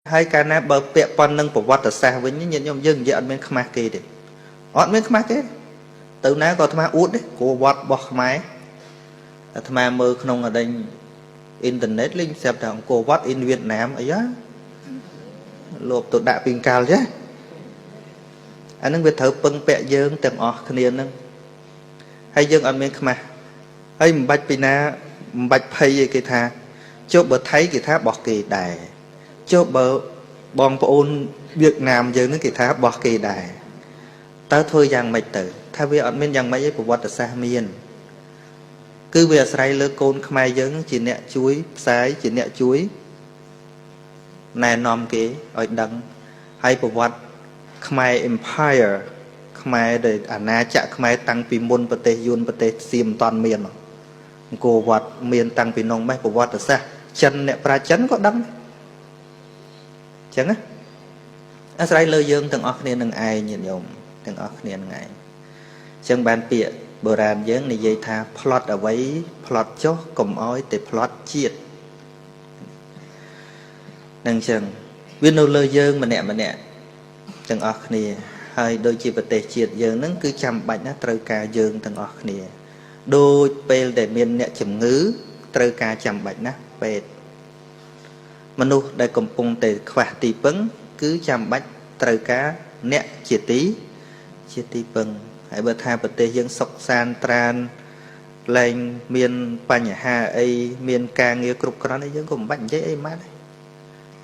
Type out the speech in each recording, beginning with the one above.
ហើយកាលណាបើពាក់ព័ន្ធនឹងប្រវត្តិសាស្ត្រវិញញាតិញោមយើងនិយាយអត់មានខ្មាស់គេទេអត់មានខ្មាស់គេទៅណាក៏អាត្មាអួតទេគោវត្តរបស់ខ្មែរអាត្មាមើលក្នុងអដេញអ៊ីនធឺណិតលេងស្រាប់តែអង្គរវត្ត in វៀតណាមអីយ៉ាលោបទៅដាក់ពីកាលចេះអានឹងវាត្រូវពឹងពាក់យើងទាំងអស់គ្នានឹងហើយយើងអត់មានខ្មាស់ហើយមិនបាច់ពីណាមិនបាច់ភ័យឯគេថាចុះបើថៃគេថាបោះគេដែរចុះបើបងប្អូនវៀតណាមយើងនឹងគេថាបោះគេដែរតើធ្វើយ៉ាងម៉េចទៅថាវាអត់មានយ៉ាងម៉េចឯប្រវត្តិសាស្ត្រមានគឺវាអាស្រ័យលើកូនខ្មែរយើងជាអ្នកជួយផ្សាយជាអ្នកជួយណែនាំគេឲ្យដឹងហើយប្រវត្តិខ្មែរ Empire ខ្មែរដែលអាណាចក្រខ្មែរតាំងពីមុនប្រទេសយួនប្រទេសសៀមមិនតាន់មានអង្គរវត្តមានតាំងពីនងម៉េះប្រវត្តិសាស្ត្រចិនអ្នកប្រាចិនក៏ដឹងអញ្ចឹងណាអាស្រ័យលើយើងទាំងអស់គ្នានឹងឯងញាតិញោមទាំងអស់គ្នានឹងឯងអញ្ចឹងបានពាក្យបុរាណយើងនិយាយថាផ្លត់អ្វីផ្លត់ចុះកុំអោយតែផ្លត់ជាតិនឹងអញ្ចឹងវានៅលើយើងម្នាក់ម្នាក់ទាំងអស់គ្នាហើយដូចជាប្រទេសជាតិយើងនឹងគឺចាំបាច់ណាស់ត្រូវការយើងទាំងអស់គ្នាដូចពេលដែលមានអ្នកជំងឺត្រូវការចាំបាច់ណាស់ពេទ្យមនុស្សដែលកំពុងតែខ្វះទីពឹងគឺចាំបាច់ត្រូវការអ្នកជាទីពឹងហើយបើថាប្រទេសយើងសុខសាន្តត្រានលែងមានបញ្ហាអីមានការងារគ្រប់គ្រាន់អីយើងក៏មិនបាច់និយាយអីម៉ាត់ដែរ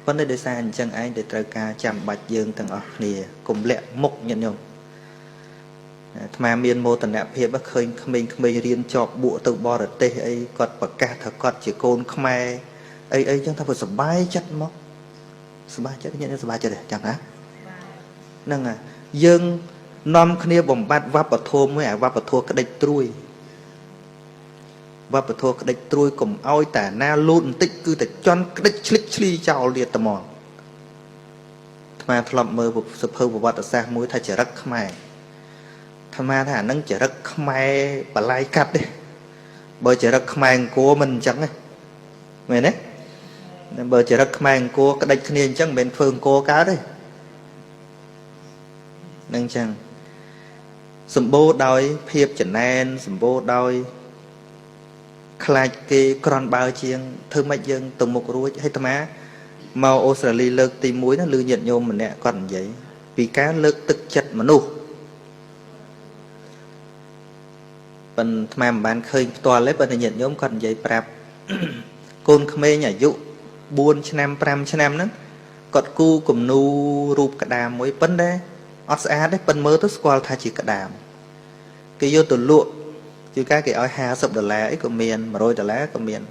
ប៉ុន្តែដោយសារអញ្ចឹងឯងដែលត្រូវការចាំបាច់យើងទាំងអស់គ្នាកុំលាក់មុខញាតិញោមអាត្មាមានមោទនភាពឃើញក្មេងៗរៀនជាប់បួកទៅបរទេសអីគាត់ប្រកាសថាគាត់ជាកូនខ្មែរអីអីចឹងថាបើសប្បាយចិត្តមកសប្បាយចិត្តញាតិញោមសប្បាយចិត្តទេចាំណាហ្នឹងហើយយើងនាំគ្នាបំបត្តិវប្បធម៌មួយអាវប្បធម៌ក្តិចត្រួយវប្បធម៌ក្តិចត្រួយកុំឲ្យតែណាលូតបន្តិចគឺតែជន់ក្តិចឆ្លិចឆ្លីចោលទៀតត្មងអាត្មាធ្លាប់មើលសភៅប្រវត្តិសាស្ត្រមួយថាចរិតខ្មែរអាត្មាថាអានឹងចរិតខ្មែរបលាយកាត់ទេបើចរិតខ្មែរអង្គរមិនអញ្ចឹងទេមែនទេបើចរិតខ្មែរអង្គរក្តិចគ្នាអញ្ចឹងមិនមែនធ្វើអង្គរកើតទេនឹងអញ្ចឹងសម្បូរដោយភាពចំណែនសម្បូរដោយខ្លាចគេក្រន់បើជាងធ្វើម៉េចយើងទៅមុខរួចហើយអាត្មាមកអូស្ត្រាលីលើកទី1ណាឮញាតិញោមម្នាក់គាត់និយាយពីការលើកទឹកចិត្តមនុស្សប៉ុន្តែអាត្មាមិនបានឃើញផ្ទាល់ទេប៉ុន្តែញាតិញោមគាត់និយាយប្រាប់កូនក្មេងអាយុ4ឆ្នាំ5ឆ្នាំហ្នឹងគាត់គូគំនូរូបក្តាមមួយប៉ុន្តែអត់ស្អាតទេប៉ុន្តែមើលទៅស្គាល់ថាជាក្តាមគេយកទៅលក់ជាការគេឲ្យ50ដុល្លារអីក៏មាន100ដុល្លារក៏មាន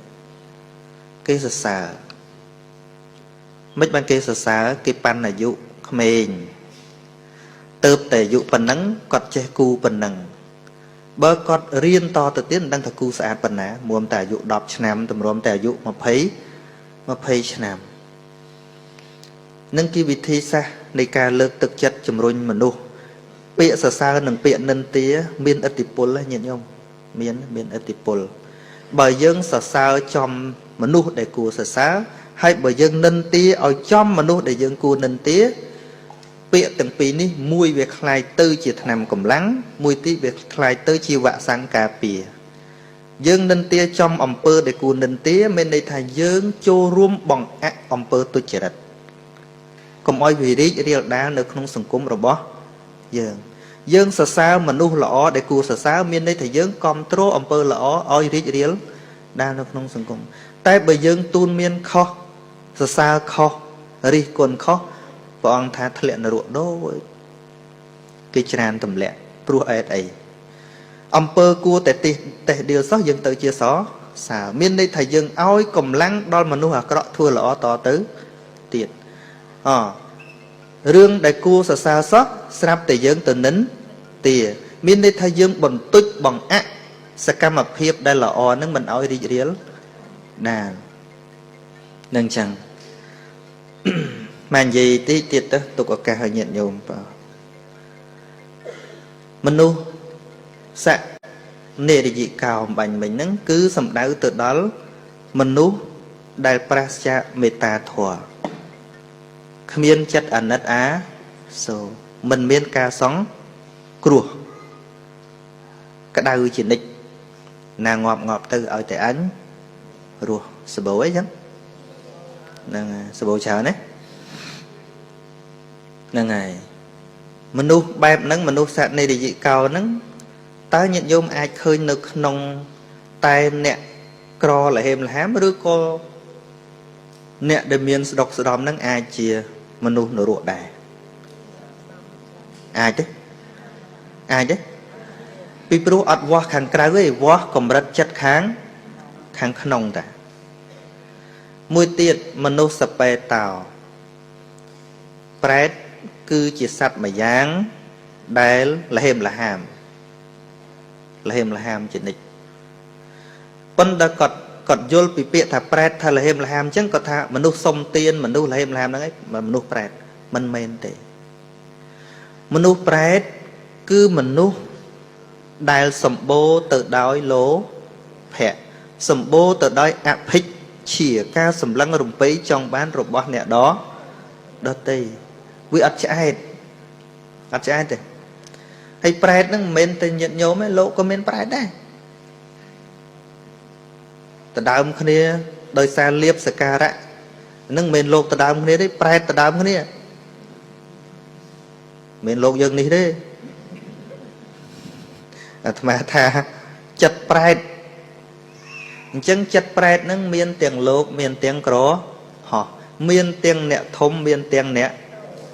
គេសរសើរមិនបានគេសរសើរគេប៉ាន់អាយុក្មេងទៅតែអាយុប៉ុណ្ណឹងគាត់ចេះគូប៉ុណ្ណឹងបើគាត់រៀនតទៅទៀតមិនដឹងថាគូស្អាតប៉ុណ្ណាមួមតែអាយុ10ឆ្នាំតម្រាំតែអាយុ20ឆ្នាំនឹងជាវិធីសាស្ត្រនៃការលើកទឹកចិត្តជំរុញមនុស្សពាក្យសរសើរនិងពាក្យនិន្ទាមានឥទ្ធិពលណាញាតិញោមមានឥទ្ធិពលបើយើងសរសើរចំមនុស្សដែលគួរសរសើរហើយបើយើងនិន្ទាឲ្យចំមនុស្សដែលយើងគួរនិន្ទាពាក្យទាំងពីរនេះមួយវាคล้ายទៅជាថ្នាំកម្លាំងមួយទីវាคล้ายទៅជាវ៉ាក់សាំងការពារយើងនិន្ទាចំអំពើដែលគួរនិន្ទាមានន័យថាយើងចូលរួមបង្អាក់អំពើទុច្ចរិតកុំឲ្យវារីករាលដាលនៅក្នុងសង្គមរបស់យើងយើងសរសើរមនុស្សល្អដែលគួរសរសើរមានន័យថាយើងគ្រប់គ្រងអំពើល្អឲ្យរីករាលដាលនៅក្នុងសង្គមតែបើយើងទូនមានខុសសរសើរខុសរិះគន់ខុសព្រះអង្គថាធ្លាក់នរកដូចគេច្រានទម្លាក់ព្រោះអេតអីអំពើគួរតែតេះដៀលសោះយើងទៅជាសរសើរមានន័យថាយើងឲ្យកម្លាំងដល់មនុស្សអាក្រក់ធ្វើល្អតទៅទៀតអរឿងដែលគួរសរសើរសោះស្រាប់តែយើងទៅនិន្ទាមានន័យថាយើងបន្ទុចបង្អាក់សកម្មភាពដែលល្អនឹងមិនឲ្យរីករាលដាលនឹងចឹងមកនិយាយតិចទៀតទៅទុកឱកាសឲ្យញាតិញោមបើមនុស្សសៈនិរយិកោអំបញ្ញមិញហ្នឹងគឺសំដៅទៅដល់មនុស្សដែលប្រាសចាកមេត្តាធម៌ គ្មានចិត្តអាណិតអាសូរមិនមានការសង្គ្រោះក្តៅជានិច្ចណាងាប់ងាប់ទៅឲ្យតែអញរស់សបោអីចឹងហ្នឹងសបោច្រើនណាហ្នឹងហើយមនុស្សបែបហ្នឹងមនុស្សសនិរិយកោហ្នឹងតើញាតិញោមអាចឃើញនៅក្នុងតែអ្នកក្រលហេមលហាមឬក៏អ្នកដែលមានស្ដុកស្ដំហ្នឹងអាចជាមនុស្សនរកដែរអាចទេអាចទេពីព្រោះអត់វាស់ខាងក្រៅទេវាស់កម្រិតចិត្តខាងក្នុងតាមួយទៀតមនុស្សសបេតោប្រែតគឺជាសត្វមួយយ៉ាងដែលលហេមលហាមលហេមលហាមជានិច្ចប៉ុន្តែគាត់យល់ពីពាក្យថាប្រែតថាលហេមលហាមអញ្ចឹងគាត់ថាមនុស្សសុំទានមនុស្សលហេមលហាមហ្នឹងឯងមនុស្សប្រែតមិនមែនទេមនុស្សប្រែតគឺមនុស្សដែលសម្បូរទៅដោយលោភៈសម្បូរទៅដោយអភិជ្ឈាការសម្លឹងរំពៃចង់បានរបស់អ្នកដទៃវាអត់ឆ្អែតអត់ឆ្អែតទេហើយប្រែតហ្នឹងមិនមែនតែញាតិញោមទេលោកក៏មានប្រែតដែរដដើមគ្នាដោយសារលៀបសការៈហ្នឹងមិនមែនលោកដដើមគ្នាទេប្រែតដដើមគ្នាមិនមែនលោកយើងនេះទេអាត្មាថាចិត្តប្រែតអញ្ចឹងចិត្តប្រែតហ្នឹងមានទាំងលោកមានទាំងក្រហោះមានទាំងអ្នកធំមានទាំងអ្នក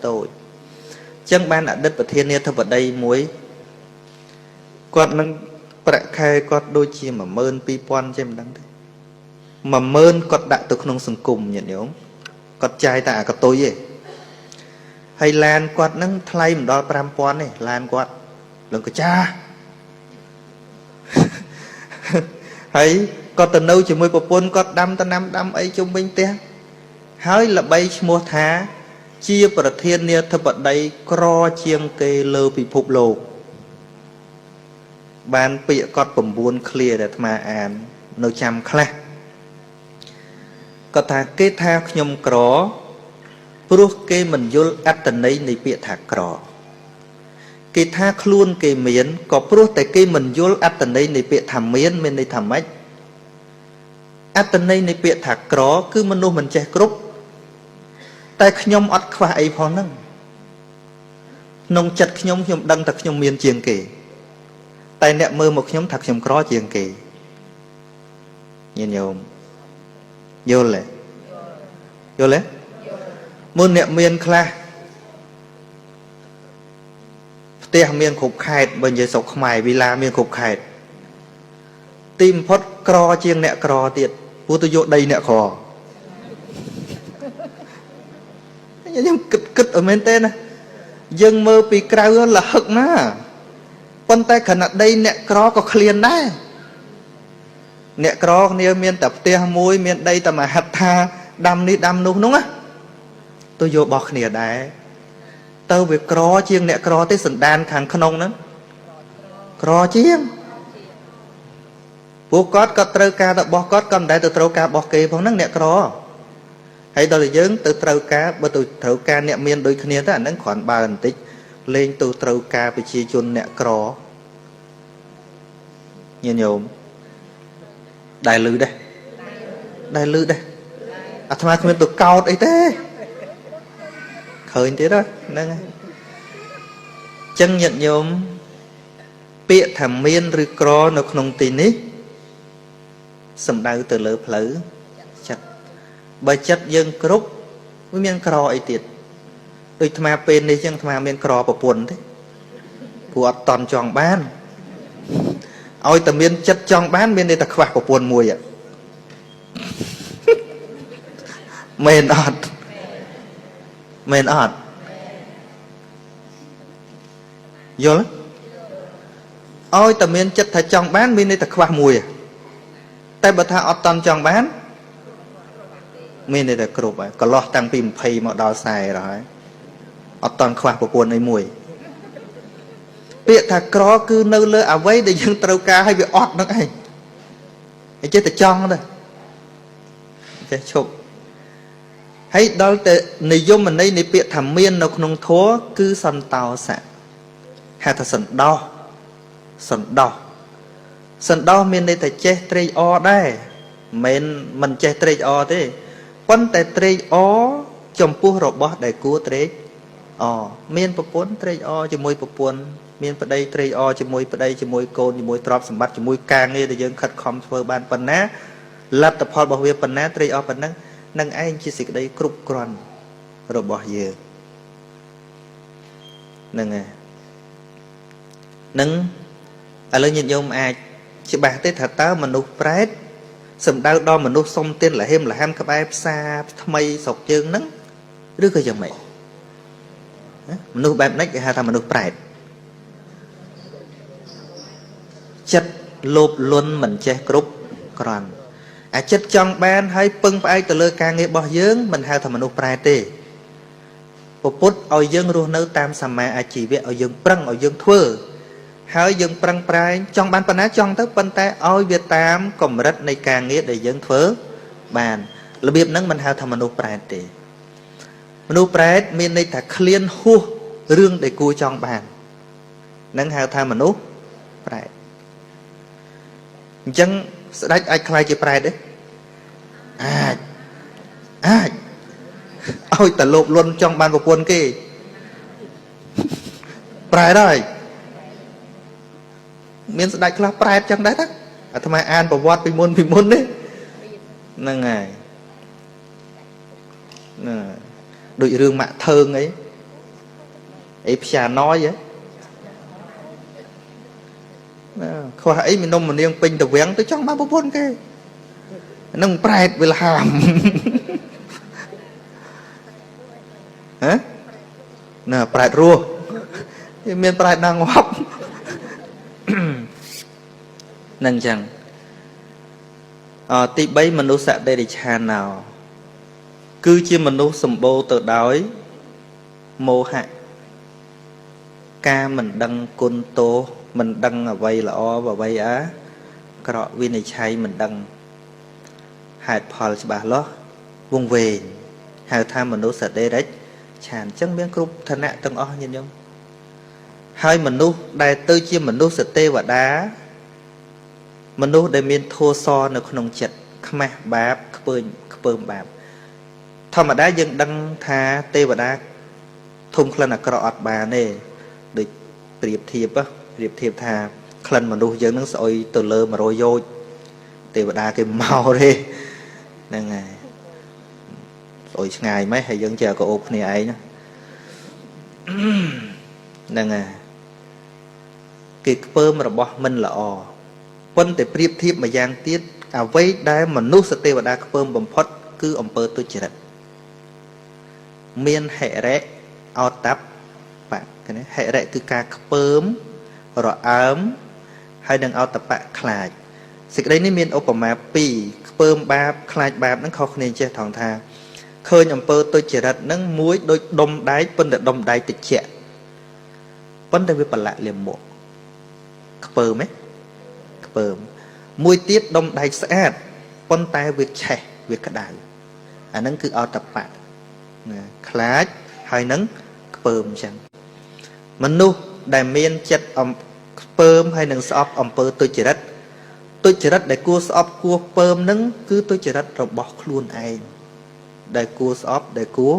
តូចអញ្ចឹងបានអតីតប្រធានាធិបតីមួយគាត់នឹងប្រាក់ខែគាត់ដូចជា12000ចេះមិនដឹងទេ10000គាត់ដាក់ទៅក្នុងសង្គមញាតិញោមគាត់ចាយតែអាកតុយទេហើយឡានគាត់នឹងថ្លៃមិនដល់5000ទេឡានគាត់លងកាចាហើយគាត់ទៅនៅជាមួយប្រពន្ធគាត់ដាំតំណាំដាំអីជុំវិញផ្ទះហើយល្បីឈ្មោះថាជាប្រធានាធិបតីក្រជាងគេលើពិភពលោកបានពាក្យគាត់9ឃ្លាដែលអាត្មាអាននៅចាំខ្លះគាត់ថាគេថាខ្ញុំក្រព្រោះគេមិនយល់អត្ថន័យនៃពាក្យថាក្រគេថាខ្លួនគេមានក៏ព្រោះតែគេមិនយល់អត្ថន័យនៃពាក្យថាមានមានន័យថាម៉េចអត្ថន័យនៃពាក្យថាក្រគឺមនុស្សមិនចេះគ្រប់តែខ្ញុំអត់ខ្វះអីផងហ្នឹងក្នុងចិត្តខ្ញុំខ្ញុំដឹងថាខ្ញុំមានជាងគេតែអ្នកមើលមកខ្ញុំថាខ្ញុំក្រជាងគេញាតិញោមយល់ទេយល់ទេមុនអ្នកមានខ្លះផ្ទះមានគ្រប់ខេត្តបើនិយាយស្រុកខ្មែរវីឡាមានគ្រប់ខេត្តទីបំផុតក្រជាងអ្នកក្រទៀតព្រោះទៅយកដីអ្នកក្រខ្ញុំគិតឲ្យមែនទេណាយើងមើលពីក្រៅលហឹកណាប៉ុន្តែខណៈដីអ្នកក្រក៏ឃ្លានដែរអ្នកក្រគ្នាមានតែផ្ទះមួយមានដីតែមហត្ថាដាំនេះដាំនោះនោះណាទៅយករបស់គ្នាដែរទៅវាក្រជាងអ្នកក្រទេសន្តានខាងក្នុងហ្នឹងក្រជាងពួកគាត់ក៏ត្រូវការរបស់គាត់ក៏មិនដែលទៅត្រូវការរបស់គេផងហ្នឹងអ្នកក្រហើយដល់តែយើងទៅត្រូវការបើទៅត្រូវការអ្នកមានដូចគ្នាទៅអាហ្នឹងគ្រាន់បើបន្តិចលេងទៅត្រូវការប្រជាជនអ្នកក្រញាតិញោមដែលលឺដែរដែលលឺដែរអាត្មាគ្មានទៅកោតអីទេឃើញទៀតហ្នឹងហើយចឹងញាតិញោមពាក្យថាមានឬក្រនៅក្នុងទីនេះសំដៅទៅលើផ្លូវចិត្តបើចិត្តយើងគ្រប់វាមានក្រអីទៀតដូចអាត្មាពេលនេះចឹងអាត្មាមានក្រប្រពន្ធទេព្រោះអត់តន់ចង់បានឲ្យតែមានចិត្តចង់បានមានន័យថាខ្វះប្រពន្ធមួយមែនអត់មែនអត់យល់ឲ្យតែមានចិត្តថាចង់បានមានន័យថាខ្វះមួយតែបើថាអត់តន់ចង់បានមានន័យថាគ្រប់ហើយកន្លោះតាំងពី20មកដល់40ដល់ហើយអត់តន់ខ្វះប្រពន្ធអីមួយពាក្យថាក្រគឺនៅលើអ្វីដែលយើងត្រូវការឲ្យវាអត់ហ្នឹងឯងឯចេះតែចង់ទៅចេះឈប់ ហើយដល់តែនិយមន័យនៃពាក្យថាមាននៅក្នុងធម៌គឺសន្តោសៈហៅថាសន្តោសសន្តោសសន្តោសមានន័យថាចេះត្រេកអរដែរមិនមិនចេះត្រេកអរទេប៉ុន្តែត្រេកអរចំពោះរបស់ដែលគួរត្រេកអរមានប្រពន្ធត្រេកអរជាមួយប្រពន្ធមានប្តីត្រេកអរជាមួយប្តីជាមួយកូនជាមួយទ្រព្យសម្បត្តិជាមួយការងារដែលយើងខិតខំធ្វើបានប៉ុណ្ណាលទ្ធផលរបស់វាប៉ុណ្ណាត្រេកអរប៉ុណ្ណឹងនឹងឯងជាសេចក្តីគ្រប់គ្រាន់របស់យើងហ្នឹងហើយនឹងឥឡូវញាតិញោមអាចច្បាស់ទេថាតើមនុស្សប្រែតសំដៅដល់មនុស្សសុំទានលហេមលហាំក្បែរផ្សារថ្មីស្រុកយើងហ្នឹងឬក៏យ៉ាងម៉េចមនុស្សបែបនេះគេហៅថាមនុស្សប្រែតចិត្តលោភលន់មិនចេះគ្រប់គ្រាន់អាចិត្តចង់បានហើយពឹងផ្អែកទៅលើការងាររបស់យើងមិនហៅថាមនុស្សប្រែតទេពុទ្ធឲ្យយើងរស់នៅតាមសម្មាអាជីវៈឲ្យយើងប្រឹងឲ្យយើងធ្វើហើយយើងប្រឹងប្រែងចង់បានប៉ុណ្ណាចង់ទៅប៉ុន្តែឲ្យវាតាមកម្រិតនៃការងារដែលយើងធ្វើបានរបៀបហ្នឹងមិនហៅថាមនុស្សប្រែតទេមនុស្សប្រែតមានន័យថាឃ្លានហួសរឿងដែលគួរចង់បានហ្នឹងហៅថាមនុស្សប្រែតអញ្ចឹងស្ដេចអាចខ្លាយជាប្រែតទេអាចអាចឲ្យតែលោភលន់ចង់បានប្រពន្ធគេប្រែតហើយមានស្ដេចខ្លះប្រែតចឹងដែរតាអាត្មាអានប្រវត្តិពីមុននេះហ្នឹងហើយណាដូចរឿងម៉ាក់ថើងអីផ្សាណយហ៎ណាខ្វះអីមាននំមនាងពេញតវាំងទៅចង់បានប្រពន្ធគេនឹងប្រែតវាលហាមហ៎ណាប្រែតរស់មានប្រែតណាងាប់នឹងចឹងទី3មនុស្សដេរិឆាណោគឺជាមនុស្សសម្បូរទៅដោយមោហៈការមិនដឹងគុណទោសមិនដឹងអ្វីល្អអ្វីអាក្រក់វិនិច្ឆ័យមិនដឹងហេតុផលច្បាស់លាស់វង្វេងហៅថាមនុស្សដេរិឆានអញ្ចឹងមានគ្រប់ឋានៈទាំងអស់ញាតិញោមហើយមនុស្សដែលទៅជាមនុស្សទេវតាមនុស្សដែលមានធម៌សនៅក្នុងចិត្តខ្មាស់បាបខ្ពើមបាបធម្មតាយើងដឹងថាទេវតាធំក្លិនអាក្រក់អត់បានទេដូចប្រៀបធៀបថាក្លិនមនុស្សយើងនឹងស្អុយទៅលើ100យោជទេវតាគេមកទេហ្នឹងហើយស្អុយឆ្ងាយម៉េចហើយយើងចេះក៏អូបគ្នាឯងហ្នឹងហើយគេខ្ពើមរបស់មិនល្អប៉ុន្តែប្រៀបធៀបមួយយ៉ាងទៀតអ្វីដែលមនុស្សទេវតាខ្ពើមបំផុតគឺអំពើទុច្ចរិតមានហិរិអតបបៈគេណាហិរិគឺការខ្ពើមរអើមហើយនឹងអតបៈខ្លាចសេចក្តីនេះមានឧបមាពីរខ្ពើមបាបខ្លាចបាបហ្នឹងខុសគ្នាចេះថងថាឃើញអំពើទុច្ចរិតហ្នឹងមួយដូចដុំដែកប៉ុន្តែដុំដែកតិចប៉ុន្តែវាប្រឡាក់លាមកខ្ពើមហ៎ខ្ពើមមួយទៀតដុំដែកស្អាតប៉ុន្តែវាឆេះវាក្តៅអាហ្នឹងគឺអតបៈណាខ្លាចហើយនឹងខ្ពើមអញ្ចឹងមនុស្សដែលមានចិត្តខ្ពើមហើយនឹងស្អប់អំពើទុច្ចរិតទុច្ចរិតដែលគួរស្អប់គួរខ្ពើមនឹងគឺទុច្ចរិតរបស់ខ្លួនឯងដែលគួរស្អប់ដែលគួរ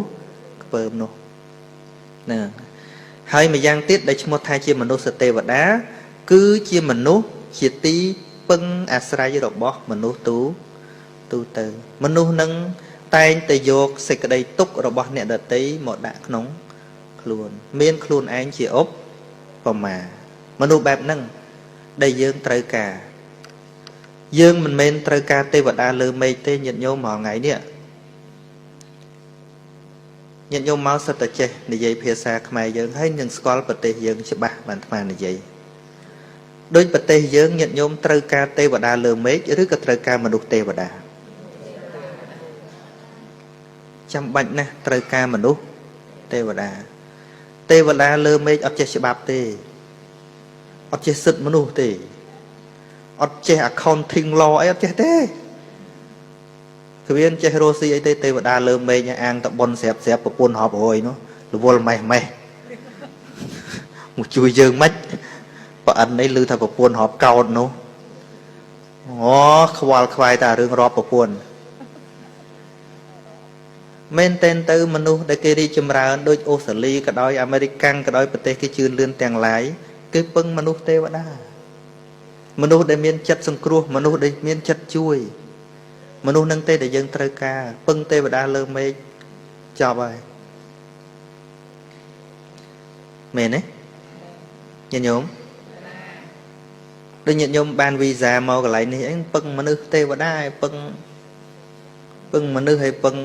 ខ្ពើមនោះណាហើយម្យ៉ាងទៀតដែលឈ្មោះថាជាមនុស្សទេវតាគឺជាមនុស្សជាទីពឹងអាស្រ័យរបស់មនុស្សទូទៅមនុស្សនឹងតែងតែយកសេចក្តីទុក្ខរបស់អ្នកដទៃមកដាក់ក្នុងខ្លួនមានខ្លួនឯងជាឧបមាមនុស្សបែបហ្នឹងដែលយើងត្រូវការយើងមិនមែនត្រូវការទេវតាលើមេឃទេញាតិញោមរាល់ថ្ងៃនេះញាតិញោមមកសិតតែចេះនិយាយភាសាខ្មែរយើងហើយនឹងស្គាល់ប្រទេសយើងច្បាស់បានអាត្មានិយាយដូចប្រទេសយើងញាតិញោមត្រូវការទេវតាលើមេឃឬក៏ត្រូវការមនុស្សទេវតាចាំបាច់ណាស់ត្រូវការមនុស្សទេវតាទេវតាលើមេឃអត់ចេះច្បាប់ទេអត់ចេះសិទ្ធិមនុស្សទេអត់ចេះ accounting law អីអត់ចេះទេ គ្មានចេះរស់ស៊ីអីទេទេវតាលើមេឃអាងតប៉ុនស្រាប់ស្រាប់ប្រពន្ធហប់រយនោះរវល់ម៉េះម៉េះមកជួយយើងម៉េចប្រអិននេះឮថាប្រពន្ធហប់កោតនោះអូខ្វល់ខ្វាយតែរឿងរាប់ប្រពន្ធមែនតែនទៅមនុស្សដែលគេរីកចម្រើនដូចអូស្ត្រាលីក៏ដោយអាមេរិកកាំងក៏ដោយប្រទេសគេជឿនលឿនទាំងឡាយគឺពឹងមនុស្សទេវតាមនុស្សដែលមានចិត្តសង្គ្រោះមនុស្សដែលមានចិត្តជួយមនុស្សនឹងទេដែលយើងត្រូវការពឹងទេវតាលើមេឃចប់ហើយមែនទេញាតិញោមដូចញាតិញោមបានវីសាមកកន្លែងនេះអីពឹងមនុស្សទេវតាឯពឹងពឹងមនុស្សឲ្យពឹង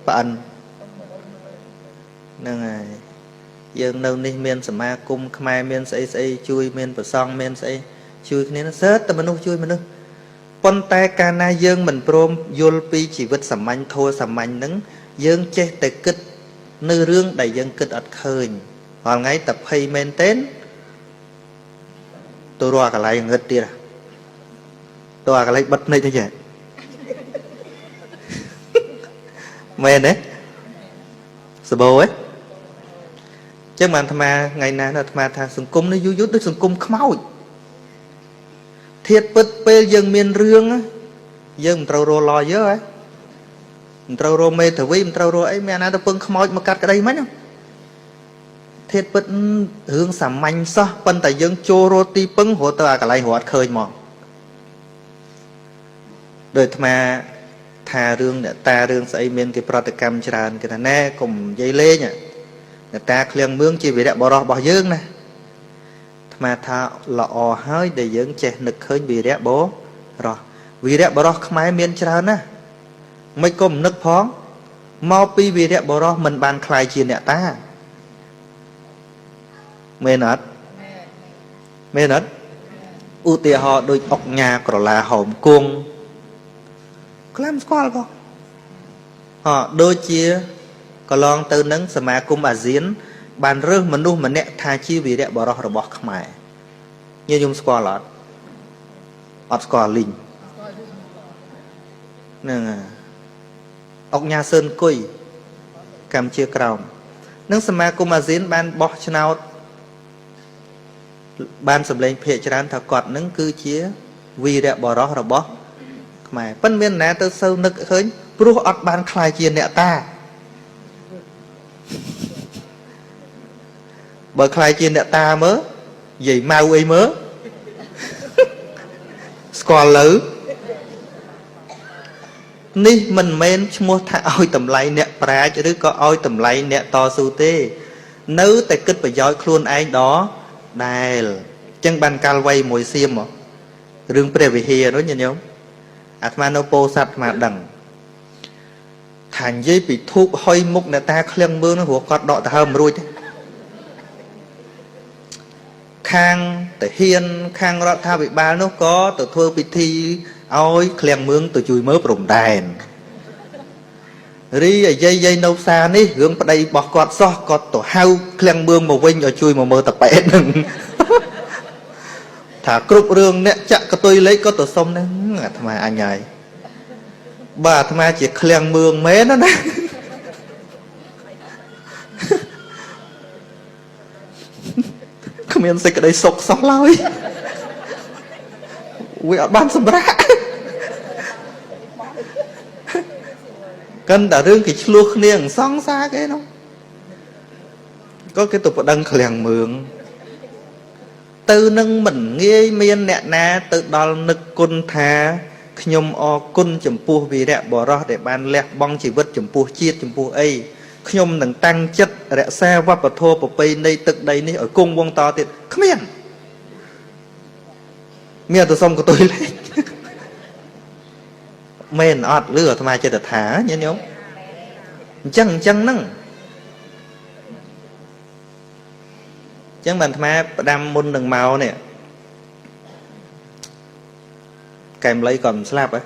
ប្អិនហ្នឹងហើយយើងនៅនេះមានសមាគមខ្មែរមានស្អីស្អីជួយមានប្រសង់មានស្អីជួយគ្នាសើតែមនុស្សជួយមនុស្សប៉ុន្តែកាលណាយើងមិនព្រមយល់ពីជីវិតសាមញ្ញធម៌សាមញ្ញហ្នឹងយើងចេះតែគិតនៅរឿងដែលយើងគិតអត់ឃើញរាល់ថ្ងៃតែភ័យមែនទែនទៅរកកន្លែងងឹតទៀតទៅអាកន្លែងបិទភ្នែកទៅចេះមែនទេសបោហ៎ចឹងបានអាត្មាថ្ងៃណាអាត្មាថាសង្គមនេះយូរយូរដូចសង្គមខ្មោចធាតពិតពេលយើងមានរឿងយើងមិនត្រូវរក lawyer ហ៎មិនត្រូវរកមេធាវីមិនត្រូវរកអីមានអាណាទៅពឹងខ្មោចមកកាត់ក្តីមិញធាតពិតរឿងសាមញ្ញសោះប៉ុន្តែយើងចូលរកទីពឹងរត់ទៅអាកន្លែងរត់ឃើញមកដោយអាត្មាថារឿងអ្នកតារឿងស្អីមានគេប្រតិកម្មច្រើនគេថាណែកុំនិយាយលេងអ្នកតាឃ្លៀងមឿងជាវីរៈបុរសរបស់យើងណាអាត្មាថាល្អហើយដែលយើងចេះនឹកឃើញវីរៈបុរសវីរៈបុរសខ្មែរមានច្រើនណាស់មិនក៏មិននឹកផងមកពីវីរៈបុរសមិនបានក្លាយជាអ្នកតាមែនអត់មែនអត់ឧទាហរណ៍ដូចអុកញ៉ាក្រឡាហោមគង់ក្លែមស្គាល់ផងអដូចជាកន្លងទៅនឹងសមាគមអាស៊ានបានរើសមនុស្សម្នាក់ថាជាវីរៈបុរសរបស់ខ្មែរញាតិញោមស្គាល់អត់អត់ស្គាល់លីងហ្នឹងអុកញ៉ាសឿនគុយកម្ពុជាក្រោមនឹងសមាគមអាស៊ានបានបោះឆ្នោតបានសម្លេងភាគច្រើនថាគាត់នឹងគឺជាវីរៈបុរសរបស់ខ្មែរប៉ុន្មានណាទៅសូវនឹកឃើញព្រោះអត់បានក្លាយជាអ្នកតាបើក្លាយជាអ្នកតាមើលនិយាយម៉ៅអីមើលស្គាល់លើនេះមិនមែនឈ្មោះថាឲ្យតម្លៃអ្នកប្រាជ្ញឬក៏ឲ្យតម្លៃអ្នកតស៊ូទេនៅតែគិតប្រយោជន៍ខ្លួនឯងដដែលអញ្ចឹងបានកាលវ័យមួយសៀមរឿងព្រះវិហារនោះញាតិញោមអាត្មានៅពោធិ៍សាត់អាត្មាដឹងថានិយាយពីធូបហុយមុខអ្នកតាឃ្លៀងមើលនោះព្រោះគាត់ដកទៅហើមរួចទេខាងទាហានខាងរដ្ឋាភិបាលនោះក៏ទៅធ្វើពិធីឲ្យឃ្លៀងមឿងទៅជួយមើលព្រំដែនរីអាយាយនៅផ្សារនេះរឿងប្តីរបស់គាត់សោះគាត់ទៅហៅឃ្លៀងមឿងមកវិញឲ្យជួយមកមើលតប៉ែតនឹងថាគ្រប់រឿងអ្នកចាក់កតុយលេខក៏ទៅសុំនឹងអាត្មាអញហើយបើអាត្មាជាឃ្លៀងមឿងមែនណាគ្មានសេចក្តីសុខសោះឡើយវាអត់បានសម្រាកកិនតែរឿងគេឆ្លោះគ្នាសង្សារគេនោះក៏គេទៅប្តឹងឃ្លាំងមឿងទៅនឹងមិនងាយមានអ្នកណាទៅដល់នឹកគុណថាខ្ញុំអរគុណចំពោះវីរៈបុរសដែលបានលះបង់ជីវិតចំពោះជាតិចំពោះអីខ្ញុំនឹងតាំងចិត្តរក្សាវប្បធម៌ប្រពៃណីទឹកដីនេះឲ្យគង់វង្សតទៀតគ្មានមានទៅសុំកតុយលេខមែនអត់ឬអាត្មាចិត្តថាញាតិញោមអញ្ចឹងហ្នឹងអញ្ចឹងបានអាត្មាផ្ដាំមុននឹងមកនេះកែមលីក៏មិនស្លាប់ហ៎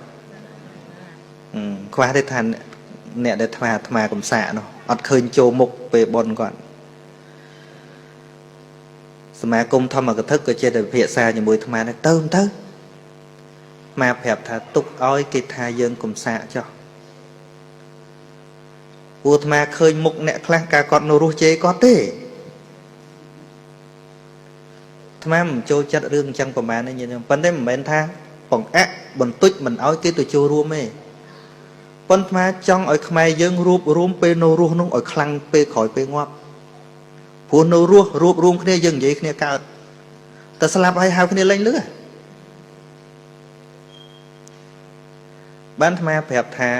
ខ្វះទេថាអ្នកដែលអាត្មាកំសាកនោះអត់ឃើញចូលមុខពេលបុណ្យគាត់សមាគមធម្មកថាក៏ចេះតែពិភាក្សាជាមួយអាត្មាទៅទៅ មកប្រាប់ថាទុកឲ្យគេថាយើងកំសាកចុះព្រោះអាត្មាឃើញមុខអ្នកខ្លះកាលគាត់នៅរស់ជេរគាត់ទេអាត្មាមិនចូលចិត្តរឿងអញ្ចឹងប្រហែលទេញាតិញោមប៉ុន្តែមិនមែនថាបង្អាក់បន្តិចមិនឲ្យគេទៅចូលរួមទេប៉ុន្តែចង់ឲ្យខ្មែរយើងរួបរួមពេលនៅរស់នោះឲ្យខ្លាំងពេលក្រោយពេលងាប់ព្រោះនៅរស់រួបរួមគ្នាយើងនិយាយគ្នាកើតតែស្លាប់ហើយហៅគ្នាលែងលឺបានអាត្មាប្រាប់ថា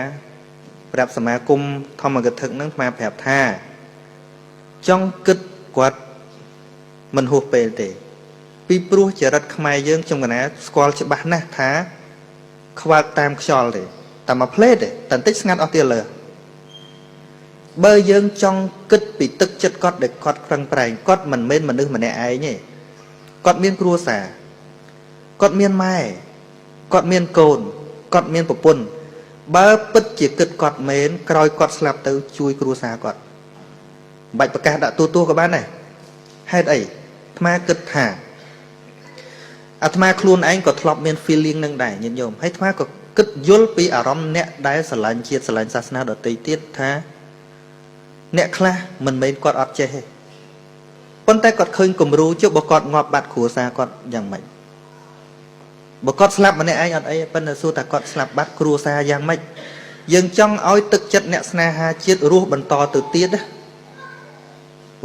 ប្រាប់សមាគមធម្មកថានឹងអាត្មាប្រាប់ថាចង់គិតគាត់មិនហួសពេលទេពីព្រោះចរិតខ្មែរយើងខ្ញុំកណាស្គាល់ច្បាស់ណាស់ថាខ្វាក់តាមខ្យល់ទេតែមួយផ្លេតទេតែបន្តិចស្ងាត់អស់ទៀតលើបើយើងចង់គិតពីទឹកចិត្តគាត់ដែលគាត់ប្រឹងប្រែងគាត់មិនមែនមនុស្សម្នាក់ឯងទេគាត់មានគ្រួសារគាត់មានម៉ែគាត់មានកូនគាត់មានប្រពន្ធបើពិតជាគិតគាត់មែនក្រោយគាត់ស្លាប់ទៅជួយគ្រួសារគាត់មិនបាច់ប្រកាសដាក់ទូទួក៏បានដែរហេតុអីអាត្មាគិតថាអាត្មាខ្លួនឯងក៏ធ្លាប់មាន feeling នឹងដែរញាតិញោមហើយអាត្មាក៏គិតយល់ពីអារម្មណ៍អ្នកដែលស្រឡាញ់ជាតិស្រឡាញ់សាសនាដទៃទៀតថាអ្នកខ្លះមិនមែនគាត់អត់ចេះទេប៉ុន្តែគាត់ឃើញគំរូចុះបើគាត់ងាប់បាត់គ្រួសារគាត់យ៉ាងម៉េចបើគាត់ស្លាប់ម្នាក់ឯងអត់អីប៉ុន្តែសួរថាគាត់ស្លាប់បាត់គ្រួសារយ៉ាងម៉េចយើងចង់ឲ្យទឹកចិត្តអ្នកស្នេហាជាតិរស់បន្តទៅទៀតណា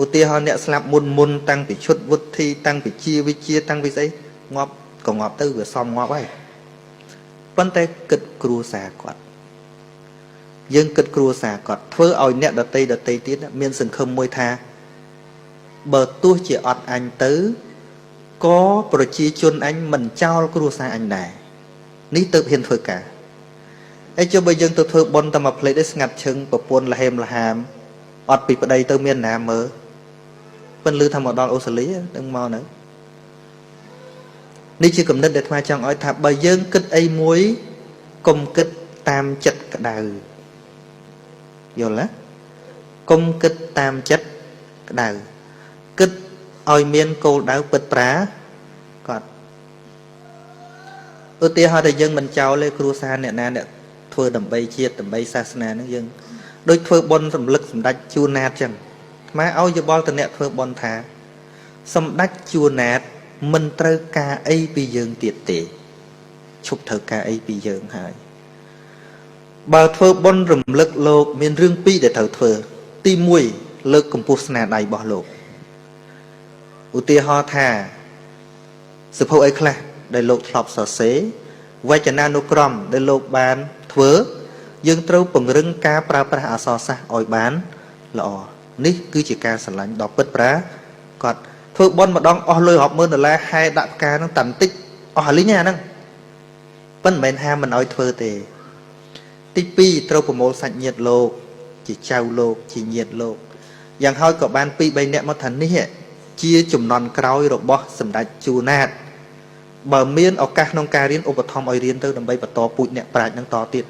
ឧទាហរណ៍អ្នកស្លាប់មុនមុនតាំងពីឈុតវុធីតាំងពីជាវិជាតាំងពីស្អីងាប់ក៏ងាប់ទៅវាសមងាប់ហើយប៉ុន្តែគិតគ្រួសារគាត់យើងគិតគ្រួសារគាត់ធ្វើឲ្យអ្នកដតីដតីទៀតមានសង្ឃឹមមួយថាបើទោះជាអត់អញទៅក៏ប្រជាជនអញមិនចោលគ្រួសារអញដែរនេះទៅហ៊ានធ្វើការអីចុះបើយើងទៅធ្វើបុណ្យតែមួយផ្លេតឯងស្ងាត់ឈឹងប្រពន្ធលហេមលហាមអត់ពីប្តីទៅមានណាមើលប៉ិនលឺថាមកដល់អូស្ត្រាលីនឹងមកនៅនេះជាគំនិតដែលអាត្មាចង់ឲ្យថាបើយើងគិតអីមួយកុំគិតតាមចិត្តក្តៅយល់ទេកុំគិតតាមចិត្តក្តៅគិតឲ្យមានគោលដៅពិតប្រាកដឧទាហរណ៍ថាយើងមិនចោលទេគ្រួសារអ្នកណាអ្នកធ្វើដើម្បីជាតិដើម្បីសាសនានឹងយើងដូចធ្វើបុណ្យរំលឹកសម្ដេចជួនណាតចឹងអាត្មាឲ្យយោបល់ទៅអ្នកធ្វើបុណ្យថាសម្ដេចជួនណាតមិនត្រូវការអីពីយើងទៀតទេឈប់ត្រូវការអីពីយើងហើយបើធ្វើបុណ្យរំលឹកលោកមានរឿងពីរដែលត្រូវធ្វើទី1លើកកម្ពស់ស្នាដៃរបស់លោកឧទាហរណ៍ថាសភៅអីខ្លះដែលលោកធ្លាប់សរសេរវចនានុក្រមដែលលោកបានធ្វើយើងត្រូវពង្រឹងការប្រើប្រាស់អក្សរសាស្ត្រឲ្យបានល្អនេះគឺជាការស្រឡាញ់ដ៏ពិតប្រាកដធ្វើបុណ្យម្ដងអស់លុយរាប់ម៉ឺនដុល្លារហែដាក់ផ្កាហ្នឹងតែបន្តិចអស់អាលីងហ្នឹងប៉ុន្តែមិនមែនហាមមិនឲ្យធ្វើទេទី2ត្រូវប្រមូលសាច់ញាតិលោកជាចៅលោកជាញាតិលោកយ៉ាងហើយក៏បាន2 3នាក់មកថានេះជាចំនួនក្រោយរបស់សម្ដេចជួនណាតបើមានឱកាសក្នុងការរៀនឧបត្ថម្ភឲ្យរៀនទៅដើម្បីបន្តពូជអ្នកប្រាជ្ញនឹងតទៀត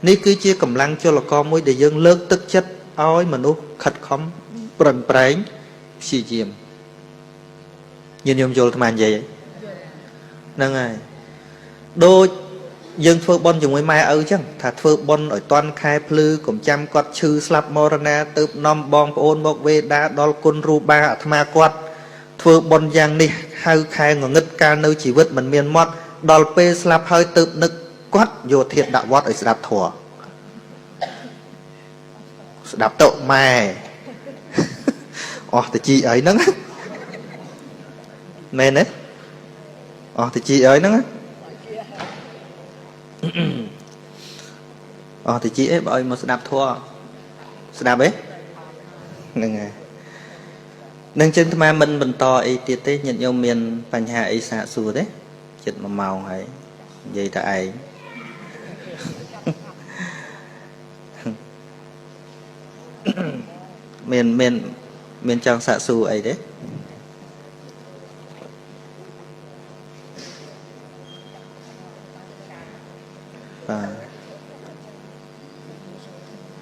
នេះគឺជាកម្លាំងចលករមួយដែលយើងលើកទឹកចិត្តឲ្យមនុស្សខិតខំប្រឹងប្រែងព្យាយាមញាតិញោមយល់អាត្មានិយាយហ្នឹងហើយដូចយើងធ្វើបុណ្យជាមួយម៉ែឪចឹងថាធ្វើបុណ្យឲ្យតាន់ខែភ្លឺកុំចាំគាត់ឈឺស្លាប់មរណាទៅនាំបងប្អូនមកវេដាដល់គុណរូបាអាត្មាគាត់ធ្វើបុណ្យយ៉ាងនេះហៅខែងងឹតកាលនៅជីវិតមិនមានមាត់ដល់ពេលស្លាប់ហើយទៅនឹកគាត់យកធាតុដាក់វត្តឲ្យស្ដាប់ធម៌ស្ដាប់ទៅម៉ែអស់តិចអីហ្នឹងមែនទេអស់តិចអីហ្នឹងអស់តិចអីបើឲ្យមកស្ដាប់ធម៌ស្ដាប់ទេហ្នឹងហើយនឹងចឹងអាត្មាមិនបន្តអីទៀតទេញាតិញោមមានបញ្ហាអីសាកសួរទេចិត្ត1ម៉ោងហើយនិយាយតែឯងមានមានមានចង់សាកសួរអីទេបាទ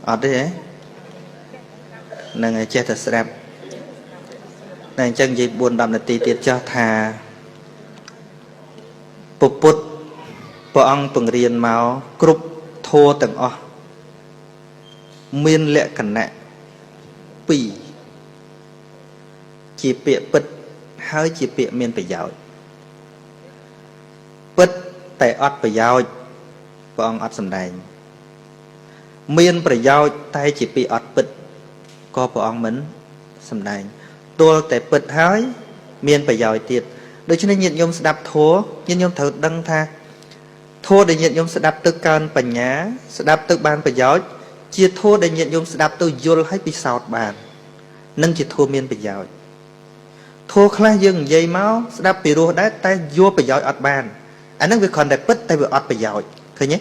អត់ទេហ៎ហ្នឹងហើយចេះតែស្ដាប់តែអញ្ចឹងនិយាយ4 10នាទីទៀតចោះថាពុទ្ធ ព្រះអង្គពង្រៀនមកគ្រប់ធម៌ទាំងអស់មានលក្ខណៈពីរជាពាក្យពិតហើយជាពាក្យមានប្រយោជន៍ពិតតែអត់ប្រយោជន៍ព្រះអង្គអត់សម្ដែងមានប្រយោជន៍តែជាពាក្យអត់ពិតក៏ព្រះអង្គមិនសម្ដែងទល់តែពិតហើយមានប្រយោជន៍ទៀតដូច្នេះញាតិញោមស្ដាប់ធម៌ញាតិញោមត្រូវដឹងថាធម៌ដែលញាតិញោមស្ដាប់ទៅកើនបញ្ញាស្ដាប់ទៅបានប្រយោជន៍ជាធម៌ដែលញាតិញោមស្ដាប់ទៅយល់ហើយពិសោធន៍បាននឹងជាធម៌មានប្រយោជន៍ធម៌ខ្លះយើងនិយាយមកស្ដាប់ពីរោះដែរតែយកប្រយោជន៍អត់បានអានឹងវាគ្រាន់តែពិតតែវាអត់ប្រយោជន៍ឃើញទេ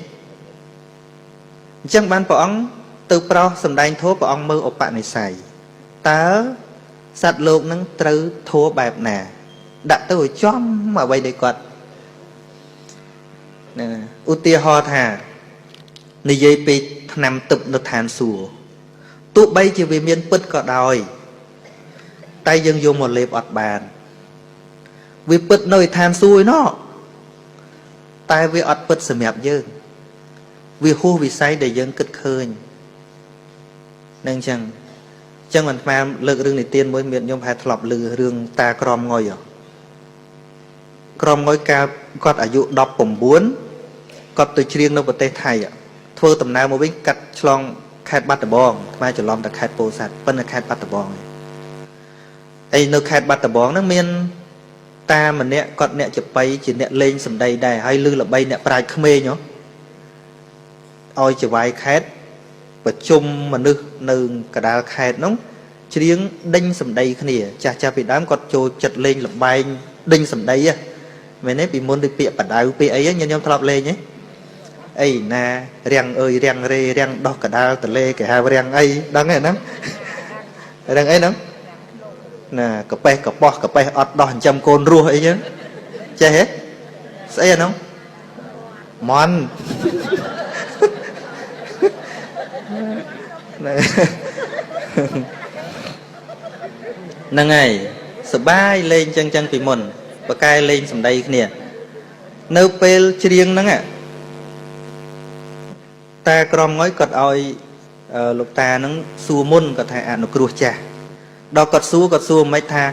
អញ្ចឹងបានព្រះអង្គទៅប្រោសសម្ដែងធម៌ព្រះអង្គមើលឧបនិស្ស័យតើសត្វលោកនឹងត្រូវធម៌បែបណាដាក់ទៅឲ្យចំអ្វីដែលគាត់ណាឧទាហរណ៍ថានិយាយពីថ្នាំទឹកនៅឋានសួគ៌ទោះបីជាវាមានពិតក៏ដោយតែយើងយកមកលេបអត់បានវាពិតនៅឋានសួគ៌ឯណោះតែវាអត់ពិតសម្រាប់យើងវាហួសវិស័យដែលយើងគិតឃើញនឹងអញ្ចឹងមិនស្មានលើករឿងនិទានមួយមានខ្ញុំប្រហែលធ្លាប់ឮរឿងតាក្រមងុយក្រមងុយកាលគាត់អាយុ19គាត់ទៅច្រៀងនៅប្រទេសថៃធ្វើដំណើរមកវិញកាត់ឆ្លងខេត្តបាត់ដំបងខ្មែរច្រឡំតែខេត្តពោធិ៍សាត់ប៉ុន្តែខេត្តបាត់ដំបងឯនៅខេត្តបាត់ដំបងហ្នឹងមានតាម្នាក់គាត់អ្នកចបៃជាអ្នកលេងសម្ដីដែរហើយឮល្បីអ្នកប្រាជ្ញក្មេងហ៎ឲ្យចវាយខេត្តប្រជុំមនុស្សនៅកដាលខេត្តហ្នឹងច្រៀងដេញសម្ដីគ្នាចាស់ចាស់ពីដើមគាត់ចូលចិត្តលេងលបែងដេញសម្ដីហ៎មែនទេពីមុនដូចពាក្យបដៅពាក្យអីញញោមធ្លាប់លេងហ៎អីណារាំងអើយរាំងរេរាំងដោះកដាលតលេគេហៅរាំងអីដឹងទេហ្នឹងរាំងអីហ្នឹងណាកប៉េះកប៉ោះកប៉េះអត់ដោះចិញ្ចឹមកូនរស់អីចឹងចេះទេស្អីអាហ្នឹងមន់ហ្នឹងហើយសបាយលេងចឹងពីមុនបកែលេងសម្ដីគ្នានៅពេលច្រៀងហ្នឹងតាក្រមងុយគាត់ឲ្យលោកតាហ្នឹងសួរមុនគាត់ថាអនុគ្រោះចាស់ដល់គាត់សួរគាត់សួរមិនថា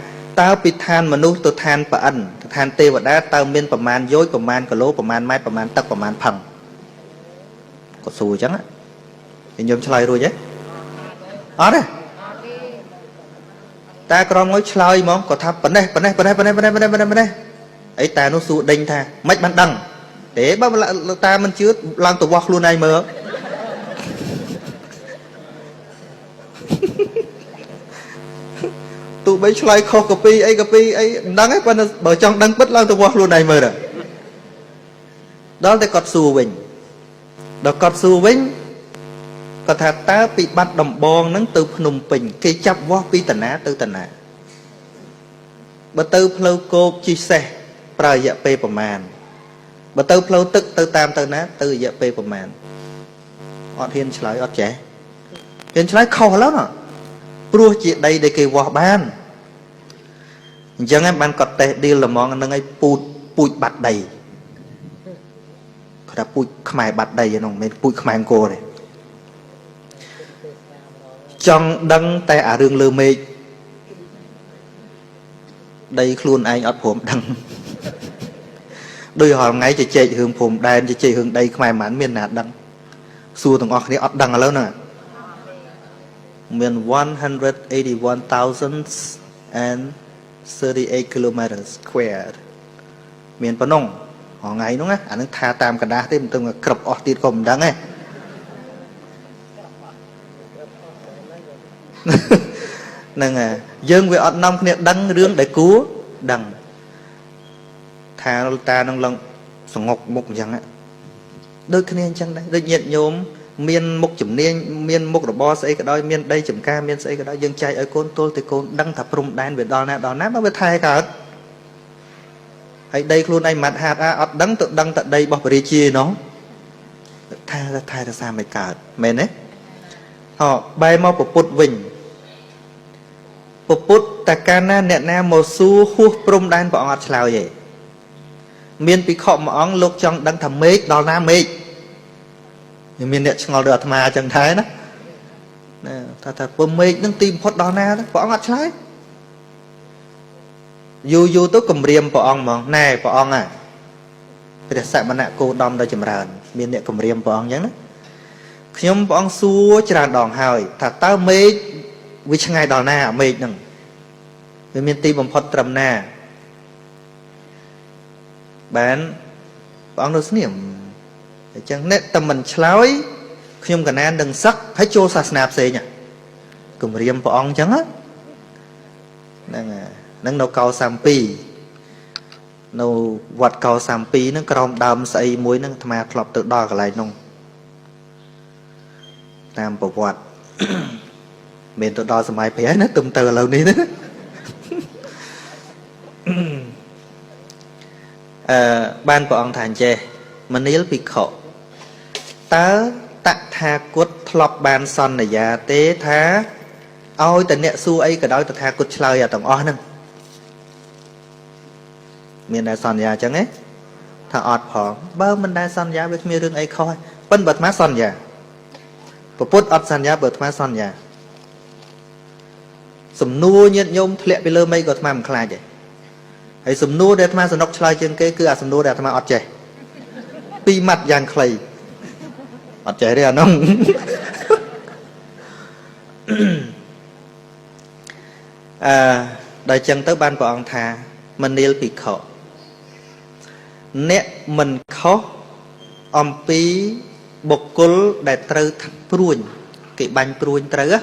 តើពីឋានមនុស្សទៅឋានប្រអិនទៅឋានទេវតាតើមានប្រមាណយោជប្រមាណគីឡូប្រមាណម៉ែត្រប្រមាណទឹកប្រមាណផឹងគាត់សួរអញ្ចឹងខ្ញុំឆ្លើយរួចទេអត់ទេតាក្រមងុយឆ្លើយហ្មងគាត់ថាប៉ុណ្ណេះប៉ុណ្ណេះប៉ុណ្ណេះប៉ុណ្ណេះប៉ុណ្ណេះប៉ុណ្ណេះប៉ុណ្ណេះប៉ុណ្ណេះអីតានោះសួរដេញថាមិនបានដឹងទេបើតាមិនជឿឡើងទៅវាស់ខ្លួនឯងមើលទោះបីឆ្លើយខុសកាពីអីកាពីអីមិនដឹងទេប៉ុន្តែបើចង់ដឹងពិតឡើងទៅវាស់ខ្លួនឯងមើលទៅដល់តែគាត់សួរវិញដល់គាត់សួរវិញគាត់ថាតើពីបាត់ដំបងហ្នឹងទៅភ្នំពេញគេចាប់វាស់ពីតាណាទៅតាណាបើទៅផ្លូវគោកជិះសេះប្រើរយៈពេលប្រមាណបើទៅផ្លូវទឹកទៅតាមទៅណាទៅរយៈពេលប្រមាណអត់ហ៊ានឆ្លើយអត់ចេះហ៊ានឆ្លើយខុសឡើយណាព្រោះជាដីដែលគេវាស់បានអញ្ចឹងឯងបានគាត់តេះឌីលល្មងហ្នឹងឯងពូជបាត់ដីគាត់ថាពូជខ្មែរបាត់ដីហ្នឹងមិនមែនពូជខ្មែរអង្គរទេចង់ដឹងតែអារឿងលើមេឃដីខ្លួនឯងអត់ព្រមដឹងដូចរាល់ថ្ងៃជជែករឿងព្រំដែនជជែករឿងដីខ្មែរមិនមានណាដឹងសួរទាំងអស់គ្នាអត់ដឹងឥឡូវហ្នឹងមាន 181,038 kilometers squared មានប៉ុណ្ណឹងរាល់ថ្ងៃហ្នឹងណាអានឹងថាតាមកដាស់ទេមិនទៅក្រឹបអស់ទៀតក៏មិនដឹងដែរហ្នឹងហើយយើងវាអត់នាំគ្នាដឹងរឿងដែលគួរដឹងថាតានឹងឡើងសងុកមុខអញ្ចឹងដូចគ្នាអញ្ចឹងដែរដូចញាតិញោមមានមុខជំនាញមានមុខរបរស្អីក៏ដោយមានដីចំការមានស្អីក៏ដោយយើងចែកឲ្យកូនទល់តែកូនដឹងថាព្រំដែនវាដល់ណាដល់ណាបើវាថែកើតហើយដីខ្លួនឯងម៉ាត់ហាត់អត់ដឹងទៅដឹងតែដីរបស់ព្រះរាជាណោះថែថែរសាមិនកើតមែនទេហ៎បែរមកពពុទ្ធវិញពពុទ្ធតែកាលណាអ្នកណាមកសួរហួសព្រំដែនព្រះអង្គអត់ឆ្លើយទេ មានភិក្ខុមួយអង្គលោកចង់ដឹងថាមេឃដល់ណាមេឃមានអ្នកឆ្ងល់ដូចអាត្មាអញ្ចឹងដែរណាណាថាពើមេឃនឹងទីបំផុតដល់ណាព្រះអង្គអត់ឆ្លើយយូរយូរទៅគម្រាមព្រះអង្គហ្មងណែព្រះអង្គព្រះសមណគោតមដ៏ចម្រើនមានអ្នកគម្រាមព្រះអង្គអញ្ចឹងណាខ្ញុំព្រះអង្គសួរច្រើនដងហើយថាតើមេឃវាឆ្ងាយដល់ណាមេឃហ្នឹងវាមានទីបំផុតត្រឹមណាបានព្រះអង្គនៅស្ងៀមអញ្ចឹងអ្នកតែមិនឆ្លើយខ្ញុំកណាននឹងសឹកហើយចូលសាសនាផ្សេងគម្រាមព្រះអង្គអញ្ចឹងហ្នឹងហ្នឹងនៅកោ32នៅវត្តកោ32ហ្នឹងក្រោមដើមស្អីមួយហ្នឹងអាត្មាធ្លាប់ទៅដល់កន្លែងនោះតាមប្រវត្តិ មិនទៅដល់សម័យព្រះណាទុំទៅឥឡូវនេះណាបានព្រះអង្គថាអញ្ចេះមនាលភិក្ខុតើតថាគតធ្លាប់បានសន្យាទេថាឲ្យតែអ្នកសួរអីក៏ដោយតថាគតឆ្លើយអាទាំងអស់ហ្នឹងមានតែសន្យាអញ្ចឹងទេថាអត់ផងបើមិនដែលសន្យាវាគ្មានរឿងអីខុសទេប៉ុន្តែបើអាត្មាសន្យាពុទ្ធអត់សន្យាបើអាត្មាសន្យាសំណួរញាតិញោមធ្លាក់ពីលើមេឃក៏អាត្មាមិនខ្លាចទេហើយសំណួរដែលអាត្មាសនុកឆ្លើយជាងគេគឺអាសំណួរដែលអាត្មាអត់ចេះពីរម៉ាត់យ៉ាងខ្លីអត់ចេះទេអានោះដល់ចឹងទៅបានព្រះអង្គថាមនាលភិក្ខុអ្នកមិនខុសអំពីបុគ្គលដែលត្រូវព្រួញគេបាញ់ព្រួញត្រូវ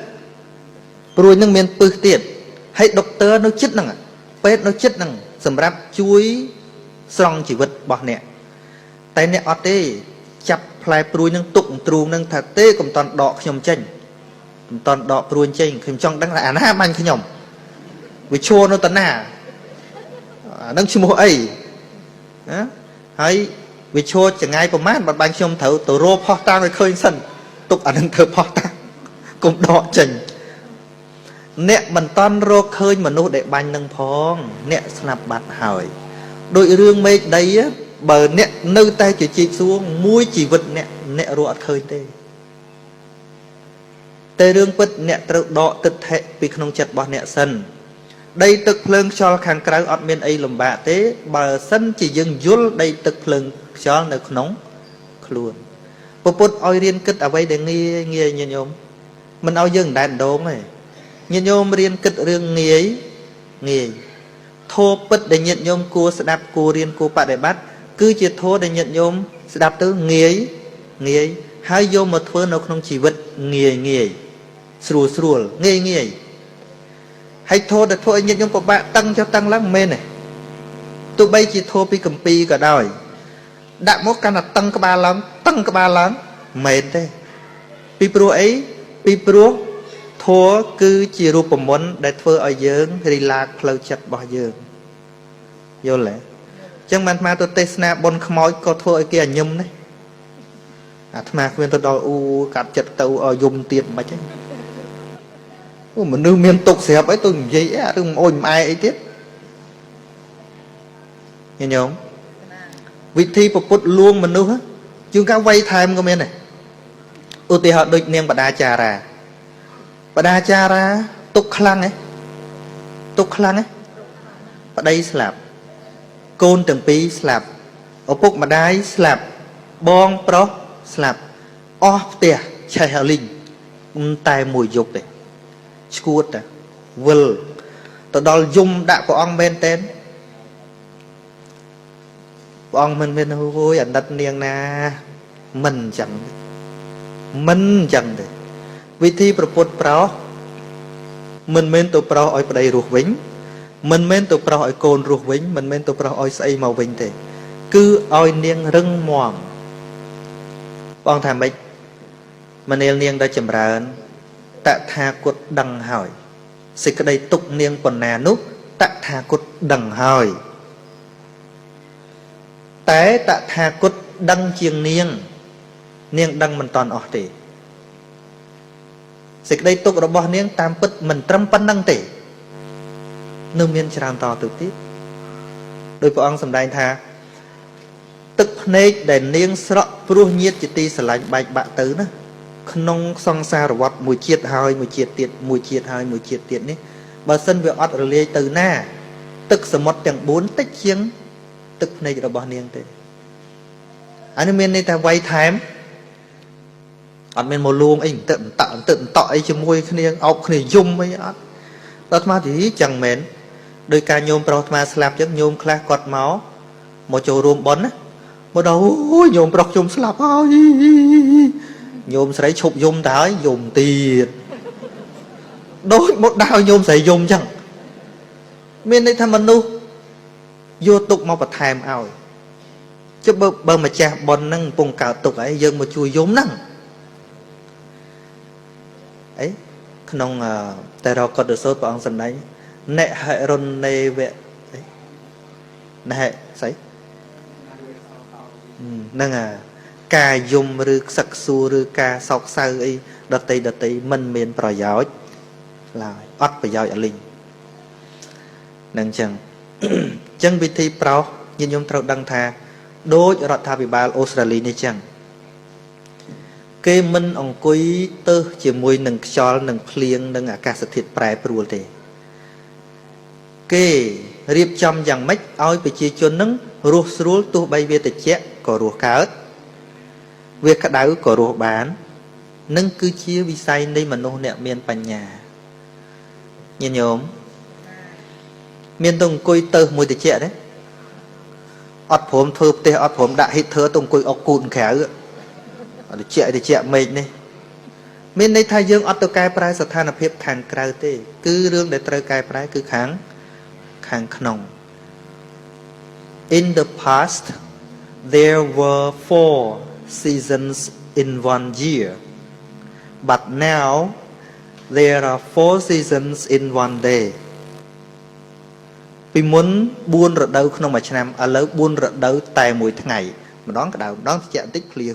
ព្រួញនឹងមានពឹសទៀតហើយដុកទ័រនៅចិត្តហ្នឹងពេទ្យនៅចិត្តហ្នឹងសម្រាប់ជួយស្រង់ជីវិតរបស់អ្នកតែអ្នកអត់ទេចាប់ផ្លែព្រួយនឹងទុកទ្រូងនឹងថាទេកុំតន់ដកខ្ញុំចេញកុំតន់ដកព្រួញចេញខ្ញុំចង់ដឹងថាអាណាបាញ់ខ្ញុំវាឈួរនៅតាណាអានឹងឈ្មោះអីណាហើយវាឈួរចងាយប្រមាណបាត់បាញ់ខ្ញុំត្រូវទៅរកផោះតាងឲ្យឃើញសិនទុកអានឹងធ្វើផោះតាងកុំដកចេញអ្នកមិនតន់រកឃើញមនុស្សដែលបាញ់នឹងផងអ្នកស្លាប់បាត់ហើយដោយរឿងមេឃដីបើអ្នកនៅតែជាជីកសួងមួយជីវិតអ្នកអ្នករកអត់ឃើញទេតែរឿងពិតអ្នកត្រូវដកទិដ្ឋិពីក្នុងចិត្តរបស់អ្នកសិនដីទឹកភ្លើងខ្យល់ខាងក្រៅអត់មានអីលំបាកទេបើសិនជាយើងយល់ដីទឹកភ្លើងខ្យល់នៅក្នុងខ្លួនពុទ្ធឲ្យរៀនគិតអ្វីដែលងាយងាយញាតិញោមមិនឲ្យយើងដែនដងទេញាតិញោមរៀនគិតរឿងងាយងាយធម៌ពិតដែលញាតិញោមគួរស្ដាប់គួររៀនគួរបដិបត្តិគឺជាធម៌ដែលញាតិញោមស្ដាប់ទៅងាយងាយហើយយកមកធ្វើនៅក្នុងជីវិតងាយងាយស្រួលស្រួលងាយងាយហើយធម៌ដែលធ្វើឲ្យញាតិញោមពិបាកតឹងចុះតឹងឡើងមិនមែនទេទោះបីជាធម៌ពីគម្ពីរក៏ដោយដាក់មកកាន់តែតឹងក្បាលឡើងតឹងក្បាលឡើងមិនមែនទេពីព្រោះអីពីព្រោះធម៌គឺជារូបមន្តដែលធ្វើឲ្យយើងរីឡាកផ្លូវចិត្តរបស់យើងយល់ទេចឹងបានអាត្មាទៅទេសនាបុណ្យខ្មោចក៏ធ្វើឲ្យគេអញឹមដែរអាត្មាគ្មានទៅដល់អ៊ូកាត់ចិត្តទៅឲ្យយំទៀតមិនទេអូមនុស្សមានទុកស្រាប់អីទៅនិយាយអីរឿងអូយម៉ែអីទៀតញញោមវិធីពពុទ្ធលួងមនុស្សជួនកាលវៃថែមក៏មានដែរឧទាហរណ៍ដូចនាងបដាចារាបដាចារាទុកខ្លាំងហ៎ទុកខ្លាំងហ៎ប្តីស្លាប់កូនទាំងពីរស្លាប់ឪពុកម្ដាយស្លាប់បងប្រុសស្លាប់អស់ផ្ទះឆេះអលីងតែមួយយប់ទេឈួតវិលទៅដល់យំដាក់ព្រះអង្គមែនទេព្រះអង្គមិនមានអូយអាណិតនាងណាមិនអញ្ចឹងមិនអញ្ចឹងទេវិធីប្រពុតប្រោសមិនមែនទៅប្រោសឲ្យប្តីរស់វិញមិនមែនទៅប្រោសឲ្យកូនរស់វិញមិនមែនទៅប្រោសឲ្យស្អីមកវិញទេគឺឲ្យនាងរឹងមាំបងថាម៉េចមនាលនាងដែលចម្រើនតថាគតដឹងហើយសេចក្តីទុកនាងប៉ុណ្ណានោះតថាគតដឹងហើយតែតថាគតដឹងជាងនាងនាងដឹងមិនតាន់អស់ទេសេចក្តីទុករបស់នាងតាមពិតមិនត្រឹមប៉ុណ្្នឹងទេនៅមានច្រើនតទៅទៀតដោយព្រះអង្គសម្ដែងថា ទឹកភ្នែកដែលនាងស្រក់ព្រោះញាតជាទីស្រឡាញ់បែកបាក់ទៅណាក្នុងសង្សារវដ្តមួយជាតិហើយមួយជាតិទៀតមួយជាតិហើយមួយជាតិទៀតនេះបើសិនវាអត់រលាយទៅណាទឹកសមុទ្រទាំង4តិចជាងទឹកភ្នែករបស់នាងទេអានេះមានន័យថាវាយថែមអត់មានមកលួងអីអន្ទឹកអន្តក់អន្ទឹកអន្តក់អីជាមួយគ្នាអោបគ្នាយំអីអត់ដល់អាត្មាទីចឹងមែនដោយការញោមប្រុសអាត្មាស្លាប់ចឹងញោមខ្លះគាត់មកចូលរួមបុណ្យណាមកដល់អូយញោមប្រុសខ្ញុំស្លាប់ហើយញោមស្រីឈប់យំទៅហើយយំទៀតដូចមកដើរញោមស្រីយំចឹងមានន័យថាមនុស្សយកទុកមកបន្ថែមឲ្យចុះបើម្ចាស់បុណ្យហ្នឹងកំពុងកើតទុកអីយើងមកជួយយំហ្នឹងអីក្នុងតែរកតសោតព្រះអង្គសម្ដែងណហិរុណេវៈណហិស្អីហ្នឹងអាការយំឬខ្សឹកសួរឬការសោកសៅអីដតីដតីមិនមានប្រយោជន៍ឡើយអត់ប្រយោជន៍អលីងនឹងចឹងចឹងវិធីប្រោសញាតិញោមត្រូវដឹងថាដូចរដ្ឋាភិបាលអូស្ត្រាលីនេះចឹងគេមិនអង្គុយទៅជាមួយនឹងខ្យល់នឹងភ្លៀងនឹងអាកាសធាតុប្រែប្រួលទេគេរៀបចំយ៉ាងម៉េចឲ្យប្រជាជននឹងរស់ស្រួលទោះបីវាត្រជាក់ក៏រស់កើតវាក្តៅក៏រស់បាននឹងគឺជាវិស័យនៃមនុស្សអ្នកមានបញ្ញាញាតិញោមមានទៅអង្គុយទៅមួយត្រជាក់ទេអត់ព្រមធ្វើផ្ទះអត់ព្រមដាក់ heater ទៅអង្គុយអុកគូតក្រៅអត់ត្រជាក់ត្រជាក់មេឃនេះមានន័យថាយើងអត់ទៅកែប្រែស្ថានភាពខាងក្រៅទេគឺរឿងដែលត្រូវកែប្រែគឺខាងក្នុង In the past there were four seasons in one year, but now there are four seasons in one day. ពីមុន4រដូវក្នុងមួយឆ្នាំឥឡូវ4រដូវតែមួយថ្ងៃម្ដងក្តៅម្ដងត្រជាក់បន្តិចភ្លៀង